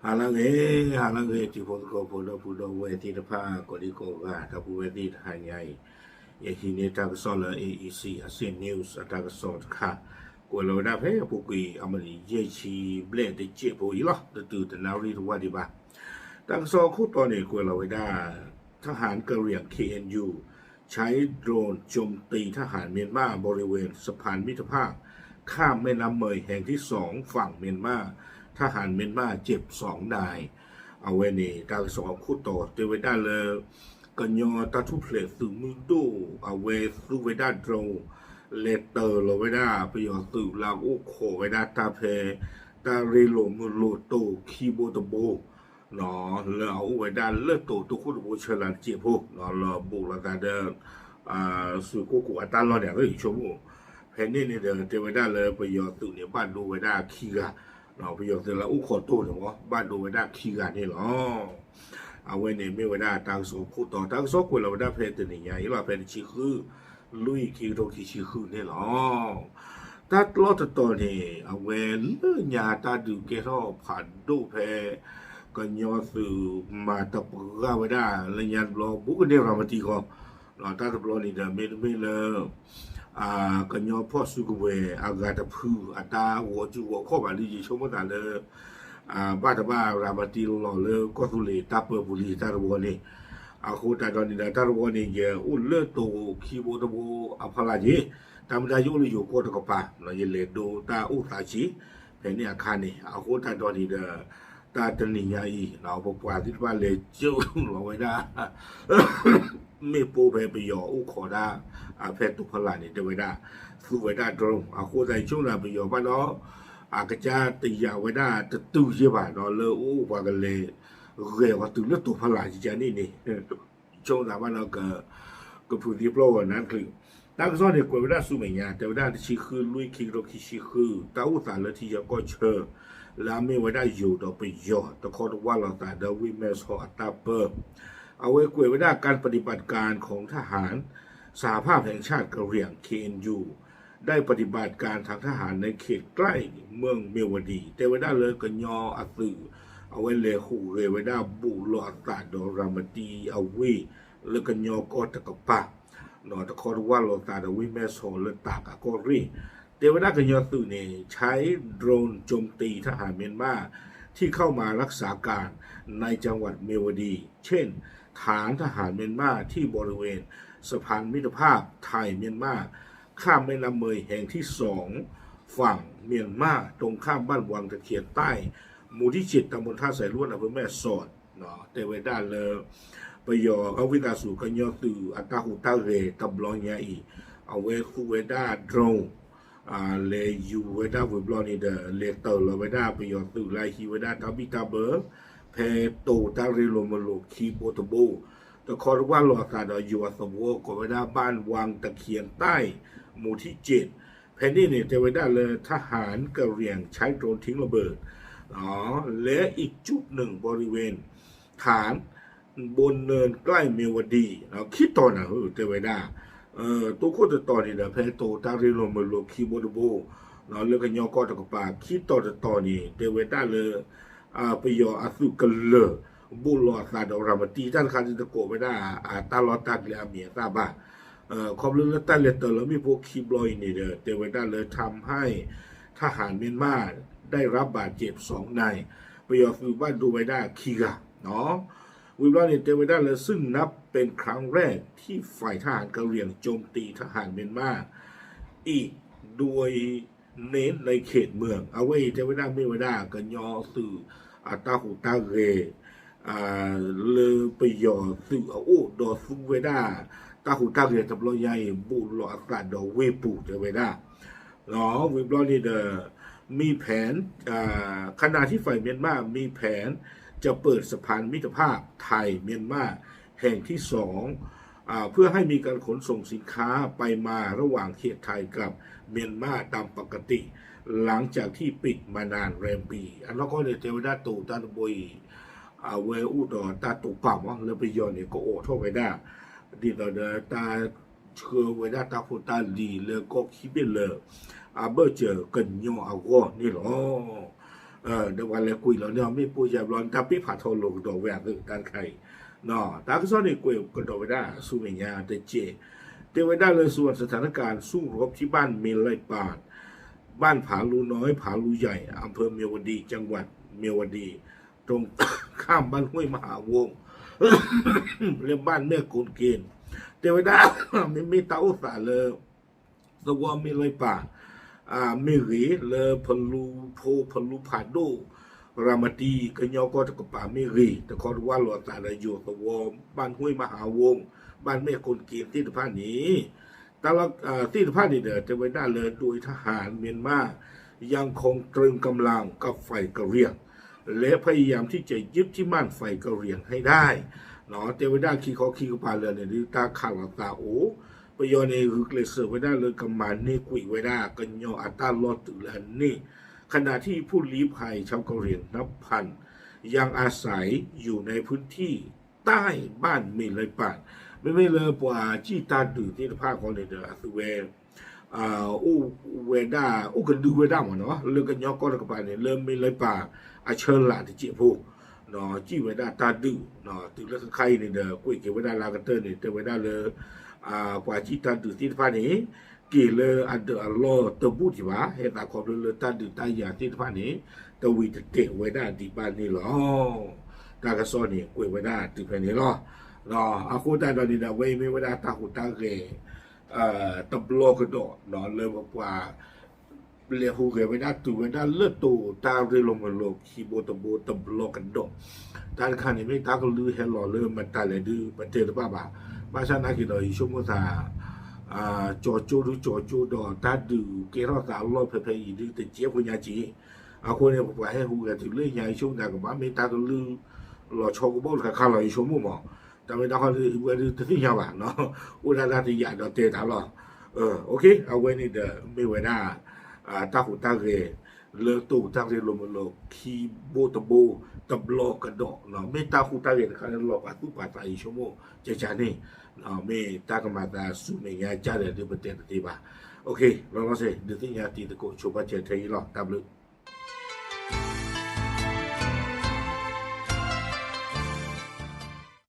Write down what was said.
ဟါလၢအဂ့ၤ, ဟါလၢအဂ့ၤ တံၤဖိသကိးဖိဒီပုၢ်ဒီဝဲၢ်သ့ၣ်တဖၣ် ကိးဒံကိးဂၤ ဒီပုၢ်ဝဲၢ်သ့ၣ်တဟါညါအံၤ, ယဟံးန့ၢ်တၢ်ကစီၣ်လၢ A E C အ Sydney News အတၢ်ကစီၣ်တခါ, ကွဲးလီၤဝဲဒၣ်ဖဲအပူၤကွံာ်အမံးနံးယဲၢ်ဆံဘျဲၣ်တစဲးဖိအံၤလီၤ. တတုၤတနၣ်ရံၣ်တဝၢ်ဒံးဘၣ်. တၢ်ကစီၣ်အခိၣ်တီန့ၣ် ကွဲးလီၤဝဲဒၣ် ทหารกะเหรี่ยง K N U ใช้โดรนโจมตีทหารเมียนมาบริเวณสะพานมิตรภาพข้ามแม่น้ำเมยแห่งที่สองฝั่งเมียนมา ทหารเมียนมาเจ็บสองนาย အဝဲန့ၣ် တၢ်ကစီၣ်အခိၣ်တီတဲဝဲဒၣ်လၢ ကညီတၢ်ထူၣ်ဖျဲးသုးမုၢ်ဒိၣ် အဝဲသူဝဲဒၣ် drone လဲၤတၢၤလီၤဝဲဒၣ် ပယီၤသုးလၢအအိၣ်ခိးဝဲဒၣ်တၢ်ဖဲ တၢ်ရ့လိာ်မုာ်လိာ်တိာ်ခံဘိတဘိ လၢအအိၣ်ဝဲဒၣ်လၢတိၤတိခိၣ်တဘိဆၢလၢ်တစဲးဖိ လၢဘူးလိာ်သးဒီး သုးခိၣ်ကိးအတၢ်လီၢ်န့ၣ် အဂ့ၢ်ဆိကမိၣ် ဖဲန့ၣ်န့ၣ်ဒီး တဲဝဲဒၣ်လၢပယီၤသုးန့ၣ် ဘၣ်ဒိဝဲဒၣ်ခံဂၤ, ပယီၤသုးလၢအအိၣ်ခိးတိၤန့ၣ်မ့ၢ် ဘၣ်ဒိဝဲဒၣ်ခံဂၤန့ၣ်လီၤ. အဝဲန့ၣ်မ့ၢ်ဝဲဒၣ်တၢ်ကစီၣ်ခိၣ်တီ, တၢ်ကစီၣ်ကွဲးလီၤဝဲဒၣ်ဖဲတနံၤညါအံၤလီၤ, ဖဲတဆံဃု လွံၢ် ခံကထိခံဆံဃုန့ၣ်လီၤ. တၢ်တလီၢ်တတီၤန့ၣ် အဝဲလၢညါတၢ်ဒုးကဲထီၣ်ဖးဒိၣ်ဖဲ ကညီသုးမၤတပှၢ်ဝဲဒၣ် လၢညါတဘျီ ဘူးကန့ၢ်ရၤမတံဃီ တၢ်တဘျီန့ၣ်ဒီး မ့တမ့ၢ်လၢ ကညီဖီၣ်စုကဝဲၤအဂၤတဖု အတၢ်ဂီၤစုဂီၤခီၣ်ဘၣ်လံ ယဆိကမိၣ်သးလၢ ဘၣ်တဘၣ်ရၤမတံလီၤလၢကီၢ်သူလ့ၤတၢ်ပၢပူၤလံတၢ်တဝီန့ၣ်, အဃိသတးဒီးန့ၣ်ဒီး တၢ်တဝီန့ၣ် ယအိၣ်လၢတိၤခံဘိတဘိအဖီလာ်က့ၤ, တၢ်မ့ၢ်တၢ်ယအိၣ်လၢယိၤကီၢ်တကပၤ ယလဲၤဒိတၢ်အိၣ်သးဆံး ဖဲန့ၣ်အခါန့ၣ်, အဃိသတးဒီးန့ၣ်ဒီး တၢ်တနံၤညါအံၤ ပပှၤသ့ၣ်တဖၣ်လဲၤကၠိလီၤဝဲဒၣ် မ့ၣ်ပိၢ်ဖဲပယီၤအိၣ်ခိးဒၣ် ဖဲတိၤဖီလာ်န့ၣ် တဲဝဲဒၣ် သူဝဲဒၣ် drone အဃိသတးဆိကမိၣ်သးပယီၤဘၣ်ဒီး အကစၢ်တယာ်ဝဲဒၣ်တတုၤယဲၢ်ဘၣ်ဒီး လၢအအိၣ်ပှၤကလဲၤဂဲၤအီၤတုၤလၢတိၤဖီလာ်ကကန့ၣ်န့ၣ် ဆိကမိၣ်သးဘၣ်ဒီး ကဖုးသံပျီၢ်ဂီၤနါတချုး, တၢ်ကစီၣ်န့ၣ် ကွဲးဝဲဒၣ်ဆူမဲာ်ညါ တဲဝဲဒၣ်တဆံဃု လွံၢ် ခံကထိခံဆံဃု တၢ်အိၣ်သးလၢထံဆၢကီၢ်ဆၢ လၢအမ့ၢ်ဝဲဒၣ်ယိၤဒီးပယီၤ တခီတဝၢ်လိာ်သးဒီးဝ့ၢ်မဲၢ်ဆီးအတၢ်ပၢ အဝဲကွဲးဝဲဒၣ် การปฏิบัติการของทหารสหภาพแห่งชาติกะเหรี่ยง K N U ได้ปฏิบัติการทางทหารในเขตใกล้เมืองเมียวดี တဲဝဲဒၣ်လၢကညီအသုး အဝဲလဲၤဟူးဂဲၤဝဲဒၣ်ဘူးလိာ်အသးဒီးရၤမတံအဝ့ၢ် လၢကညီကီၢ်တကပၤ တခီတဝၢ်လိာ်သးဒီးဝ့ၢ်မဲၢ်ဆီးလၢတၢ်ကကီၢ်ရ့ၣ်, တဲဝဲဒၣ်ကညီသုးန့ၣ် ใช้โดรนโจมตีทหารเมียนมาที่เข้ามารักษาการในจังหวัดเมียวดี เช่น ฐานทหารเมียนมาที่บริเวณสะพานมิตรภาพไทยเมียนมาข้ามแม่น้ำเมยแห่งที่สองฝั่งเมียนมาตรงข้ามบ้านวังตะเคียนใต้หมู่ที่เจ็ด ตำบลท่าสายลวด อำเภอแม่สอด တဲဝဲဒၣ်လၢ ပယီၤအဝံသးစူၤကညီသုးအတၢ်ဟူးတၢ်ဂဲၤတဘျီညါအံၤ အဝဲသူဝဲဒၣ် drone လဲၤယူၤဝဲဒၣ်ဝံၤဘျီန့ၣ်ဒီး လဲၤတၢၤလီၤဝဲဒၣ်ပယီၤသုးလၢဟံးဝဲဒၣ်တၢ်ဘံၣ်တၢ်ဘၢ ဖဲတိၤတၢ်ရ့လိာ်မုာ်လိာ်ခံဘိတဘိ တခီတဝၢ်လိာ်အသးဒီးယိၤအသဝီကိးဝဲဒၣ် บ้านวังตะเคียนใต้ หมู่ที่เจ็ด ဖဲန့ၣ်န့ၣ် တဲဝဲဒၣ်လၢ ทหารกะเหรี่ยงใช้โดรนทิ้งระเบิด และอีกจุดหนึ่งบริเวณฐานบนเนินใกล้เมียวดี ခံတီၤနၤဧၢ တဲဝဲဒၣ် တိခိၣ်တတီၤန့ၣ်ဒီး ဖဲတိၤတၢ်ရ့လိာ်မုာ်လိာ်ခံဘိတဘိ လၢကညီကီၢ်တကပၤ ခံတီၤတတီၤန့ၣ် တဲဝဲဒၣ်လၢ ပယီၤအသုးကလၢၤ ဘူးလိာ်အသးဒီးရၤမတံတၢ်တခါန့ၣ် တကိးဝဲဒၣ် တၢ်လီၢ်တၢ်ကျဲအမံၤအသၣ်ဘၣ် ခီဖျိလၢတၢ်လဲၤတၢၤလၢမ့ၣ်ပိၢ်ခံဘျီအံၤန့ၣ်ဒီး တဲဝဲဒၣ်လၢ ทำให้ทหารเมียนมาได้รับบาดเจ็บสองนาย ပယီၤသုးဘၣ်ဒိဝဲဒၣ်ခံဂၤ ဝံၤဘျီန့ၣ် တဲဝဲဒၣ်လၢ ซึ่งนับเป็นครั้งแรกที่ฝ่ายทหารกะเหรี่ยงโจมตีทหารเมียนมาอีกด้วย เน้นในเขตเมือง အဝဲအံၤတဲဝဲဒၣ်မ့ၢ်ဝဲဒၣ် ကညီသုးအတၢ်ဟူးတၢ်ဂဲၤ လၢပယီၤသုးအအိၣ်ဒီးသူဝဲဒၣ် တၢ်ဟူးတၢ်ဂဲၤတဘျီညါအံၤ ဘူးလိာ်အသးဒီးဝ့ၢ်ပူၤတဲဝဲဒၣ် ဝံၤဘျီန့ၣ်ဒီး มีแผน ขณะที่ฝ่ายเมียนมามีแผนจะเปิดสะพานมิตรภาพไทยเมียนมาแห่งที่สองเพื่อให้มีการขนส่งสินค้าไปมาระหว่างเขตไทยกับเมียนมาตามปกติหลังจากที่ปิดมานานแรมปี အနီၢ်ကီၢ်န့ၣ် တဲဝဲဒၣ်တိၤတၢ်တဘိအံၤ အဝဲအိၣ်ဒီးတၢ်တိာ်ပာ်မး လၢပယီၤန့ၣ် ကအိးထီၣ်ဝဲဒၣ် ဒ်သိးဒီးတၢ်ဆှၢဝဲဒၣ်တၢ်ဖိတၢ်လံၤလၢကီၢ်ခံဘ့ၣ်လၢ အဘၢၣ်စၢၤကညီအဂီၢ်န့ၣ်လီၤ. ဒီးပှၤလဲၤကွံာ်လီၤန့ၢ်အီၤ မ့ၣ်ပိၢ်ယါဘျီန့ၣ် တၢ်ပ့ၢ်ဖးထီၣ်လိာ်ကဒီးဝဲအသးတၢ်တခါအံၤ, တၢ်ကစီၣ်န့ၣ် ကွဲးကဒီးဝဲဒၣ်ဆူမဲာ်ညါတက့ၢ်, တဲဝဲဒၣ်လၢ สวนสถานการณ์สู้รบที่บ้านเมลัยป่าน บ้านผาลูน้อย ผาลูใหญ่ อำเภอเมียวดี จังหวัดเมียวดี ตรงข้ามบ้านห้วยมหาวง လၢ บ้านแม่โกนเกณฑ์ တဲဝဲဒၣ် မ့မ့ၢ်တၢ်အိၣ်သးလၢ သဝီမ့ၢ်လၢပၢ် မ့ၢ်ဂ့ၤ လၢဖလူဖိ ဖလူဖးဒိၣ် ရၤမတံ ကညီကီၢ်တကပၤမ့ၢ်ဂ့ၤ တခီတဝၢ်လိာ်အသးဒီးယိၤသဝီ บ้านห้วยมหาวง บ้านแม่โกนเกณฑ์ သ့ၣ်တဖၣ်န့ၣ် တၢ်လီၢ်သ့ၣ်တဖၣ်န့ၣ်ဒီး တဲဝဲဒၣ်လၢ โดยทหารเมียนมายังคงตรึงกำลังกับฝ่ายกะเหรี่ยง และพยายามที่จะยึดที่มั่นฝ่ายกะเหรี่ยงให้ได้ တဲဝဲဒၣ်ခံခီခံကပၤလၢာ်န့ၣ် ဒုးတၢ်ခးလိာ်သးအိၣ်, ပယီၤန့ၣ် ဂုာ်ကျဲးစၢးဝဲဒၣ်လၢကမၤန့ၢ်ကွံာ်ဝဲဒၣ်ကညီအတၢ်လီၢ်တုၤလၢအန့ၣ်, ขณะที่ผู้ลี้ภัยชาวกะเหรี่ยงนับพันยังอาศัยอยู่ในพื้นที่ใต้บ้านเมลัยป่าน မ့မ့ၢ်လၢပှၤစံၣ်တၢ်ဒုးသ့ၣ်တဖၣ်အဂီၢ်န့ၣ်ဒီး အသုဝဲ အိၣ်ဝဲဒၣ် အိၣ်ကဒုဝဲဒၣ်မ့ၢ်နီၤ လၢကညီကီၢ်တကပၤန့ၣ် လၢမ့ၢ်လၢပၢ်အဆၢလၢ်တစဲးဖိ စံၣ်ဝဲဒၣ်တၢ်ဒုး, တုၤလၢခဲခါအံၤန့ၣ်ဒီး ကွဲးက့ၤဝဲဒၣ်လၢအကတၢၢ်န့ၣ် တဲဝဲဒၣ်လၢ ပှၤစံၣ်တၢ်ဒုးသ့ၣ်တဖၣ်န့ၣ် က့ၤလၢအဒၢးအလီၢ်တဘူၣ်ဒံးဘၣ်, ဟဲသးခီဖျိလၢတၢ်ဒုးတၢ်ယၤသ့ၣ်တဖၣ်န့ၣ် တဝံၤတတဲာ်ဝဲဒၣ်ဒံးဘၣ်န့ၣ်လီၤ. တၢ်ကစီၣ်န့ၣ် ကွဲးဝဲဒၣ်တုၤဖဲန့ၣ်လီၤ. အဃိသတးဒီးန့ၣ်ဒီး အဝဲအံၤမ့ၢ်ဝဲဒၣ်တၢ်ဟူးတၢ်ဂဲၤ တဘျီကဒီး လၢပပှၤ လဲၤဟူးဂဲၤဝဲဒၣ်တုၤဝဲဒၣ်လၢတိၤတၢ်ရ့လိာ်မုာ်လိာ်ခံဘိတဘိတဘျီကဒီး, တၢ်တခါန့ၣ် မ့ၢ်တၢ်ကလုၢ်ဟဲလီၤလၢမတၤလဲၣ်ဒုး ပတဲတဘၣ်ဘၣ်. ဘၣ်ဆၣ်နာ်က့ၤဒီး ယဆိကမိၣ်သး ကၠီကၠိဒုးကၠီကၠိဒီး တၢ်ဒုးကဲထီၣ်သးအလီၢ်ဖဲဖဲအံၤဒုး တစဲးဖိညါက့ၤ, အဃိန့ၣ် ပပှၤဟဲဟူးဂဲၤတုၤလၢညါ ယဆိကမိၣ်သးကဘၣ်မ့ၢ်တၢ်ကလုၢ် လီၤဆီကဘီၣ်တခါခါလီၤ ယဆိကမိၣ်မး, တၢ်မ့ၢ်တၢ်ခီဒုး ဝဲဒုးတသ့ၣ်ညါဘၣ်, အိၣ်ဒၣ်တၢ်တယာ်ဒီးတဲတၢ်လီၤ. အဝဲန့ၣ်ဒီးမ့ၢ်ဝဲဒၣ် တၢ်ဟူးတၢ်ဂဲၤ လၢတိၤတၢ်ရ့လိာ်မုာ်လိာ်ခံဘိတဘိ တဘျီကဒီး, မ့ၢ်တၢ်ဟူးတၢ်ဂဲၤတခါလၢ လီၤပာ်သူၣ်ပာ်သး ယဆိကမိၣ် ကကန့ၣ် မ့ၢ်တၢ်ကမၤသးဆူမဲာ်ညါကလဲၣ်ဒုး ပတဲတသ့ဘၣ်. လီၤလီၤဆဲး ဒုးသ့ၣ်ညါတံၤသကိးဆိပာ်စဲထဲအံၤလီၤ. တၢ်ဘျုး